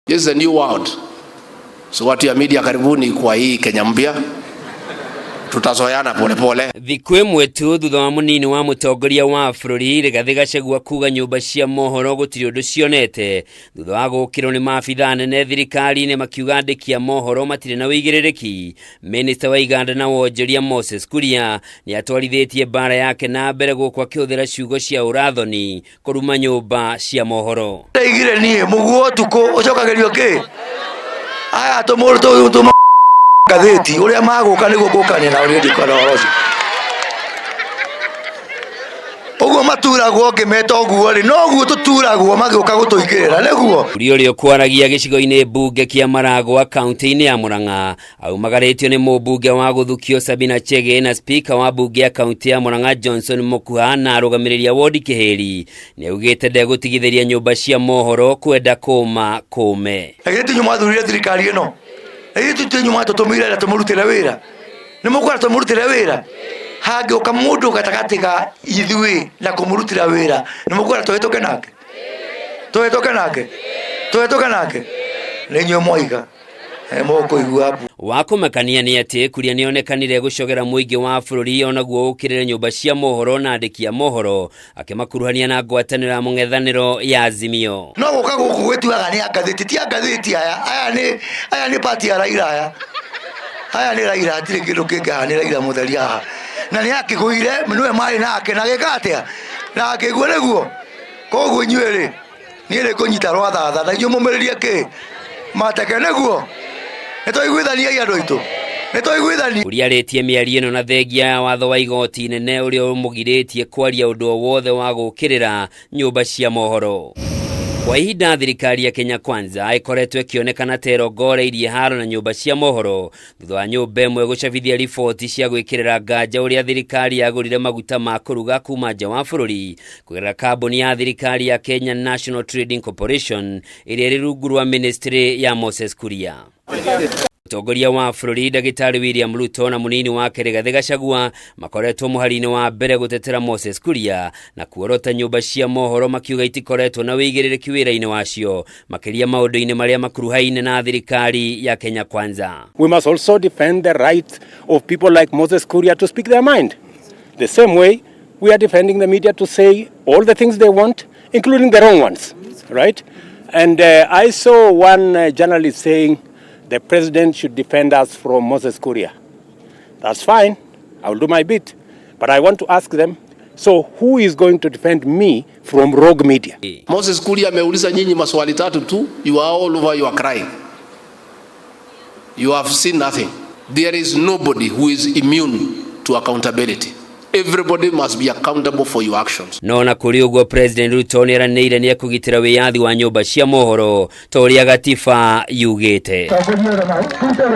This is a new world. So watu ya media, karibuni kwa hii Kenya mpya. Tutazoeana pole pole. Thikũ ĩmwe tu thutha wa mũnini wa mũtongoria wa bũrũri Rigathĩ Gachagua kuga nyũmba cia mohoro gũtirĩ ũndũ cionete thutha wa gũkĩrwo nĩ maabitha anene thirikari-inĩ makiuga andĩki a mohoro matirĩ na ũigĩrĩrĩki. Minista wa iganda na wonjoria Moses Kuria nĩ atwarithĩtie mbara yake na mbere gũkũ akĩhũthĩra ciugo cia ũrathoni kũruma nyũmba cia mohoro. Ndaigire niĩ mũguo ũtukũ ũcokagĩrio kĩ aya tũmũ ngathĩti ũrĩa magũka nĩguo ngũkania nao niĩ ndikwenda ũhoro ũcio. Ũguo maturagwo ngĩmeta ũguo rĩ, noguo tũturagwo magĩũka gũtũingĩrĩra nĩguo. Kuria ũrĩa ũkwaragia gĩcigo-inĩ mbunge kĩa Maragwa kaunti-inĩ ya Murang'a aumagarĩtio nĩ mũmbunge wa gũthukio Sabina Chege na spika wa mbunge ya kaunti ya Murang'a Johnson Mukuha na arũgamĩrĩri a wodi Kĩhĩri nĩ augĩte ndegũtigithĩria nyũmba cia mohoro kwenda kũma kũme. Na githĩ ti inyuĩ mwathurire thirikari ĩno? Na githĩ ti inyuĩ mwatũtũmire na tũmũrutĩre wĩra? Nĩ mũkwenda tũmũrutĩre wĩra? Hangĩũka mũndũ gatagatĩ ga ithuĩ na kũmũrutĩra wĩra, nĩ mũkwenda tũhĩtũke nake? Tũhĩtũke nake? Tũhĩtũke nake? Nĩ inyuĩ mwaiga. Mũkũigua. Wa kũmakania nĩ atĩ Kuria nĩonekanire gũcogera mũingĩ wa bũrũri onaguo ũkĩrĩre nyũmba cia mohoro na andĩki a mohoro akĩmakuruhania na ngwatanĩro ya mũng'ethanĩro ya Azimio. No gũka gũkũ gwĩtuaga nĩ a ngathĩti, ti a ngathĩti aya, aya nĩ party ya Raila aya. Aya nĩ Raila, hatirĩ kĩndũ kĩngĩ haha, nĩ Raila mũtheri haha. Na nĩ akĩgũire, nĩwe marĩ nake, na agĩka atĩa? Na akĩgua nĩguo. Koguo inyuĩ rĩ, niĩ nĩ ngũnyita rwathatha na inyuĩ mũmĩrĩrie kĩ? Mateke nĩguo. Nĩ twaiguithaniai andũ aitũ. Nĩ twaiguithania. Kuria arĩtie mĩario ĩno na thengia ya watho wa igoti inene ũrĩa ũmũgirĩtie kwaria ũndũ o wothe wa gũkĩrĩra nyũmba cia mohoro. Kwa ihinda thirikari ya Kenya Kwanza ĩkoretwo ĩkĩonekana ta ĩrongoreirie haro na nyũmba cia mohoro thutha wa nyũmba ĩmwe gũcabithia riboti cia gwĩkĩrĩra nganja ũrĩa thirikari yagũrire maguta ma kũruga kuma nja wa bũrũri kũgerera kambuni ya thirikari ya Kenya National Trading Corporation ĩrĩa ĩrĩ rungu rwa ministry ya Moses Kuria. Mũtongoria wa bũrũri Ndagĩtarĩ William Ruto na mũnini wake Rigathĩ Gachagua makoretwo mũhari-inĩ wa mbere gũtetera Moses Kuria na kuorota nyũmba cia mohoro makiuga itikoretwo na wĩigĩrĩrĩki wĩra-inĩ wacio makĩria maũndũ-inĩ marĩa makuruhaine na thirikari ya Kenya Kwanza. We must also defend the right of people like Moses Kuria to speak their mind. The same way we are defending the media to say all the things they want, including the wrong ones, right? And I saw one journalist saying the president should defend us from Moses Kuria. That's fine. I will do my bit. But I want to ask them, so who is going to defend me from rogue media? Moses Kuria ameuliza nyinyi maswali tatu tu, you are all over, you are crying. You have seen nothing. There is nobody who is immune to accountability. Everybody must be accountable for your actions. No na kũrĩ ũguo President Ruto nĩeranĩire nĩ ekũgitĩra wĩyathi wa nyũmba cia mohoro ta ũrĩa gatiba yugĩte.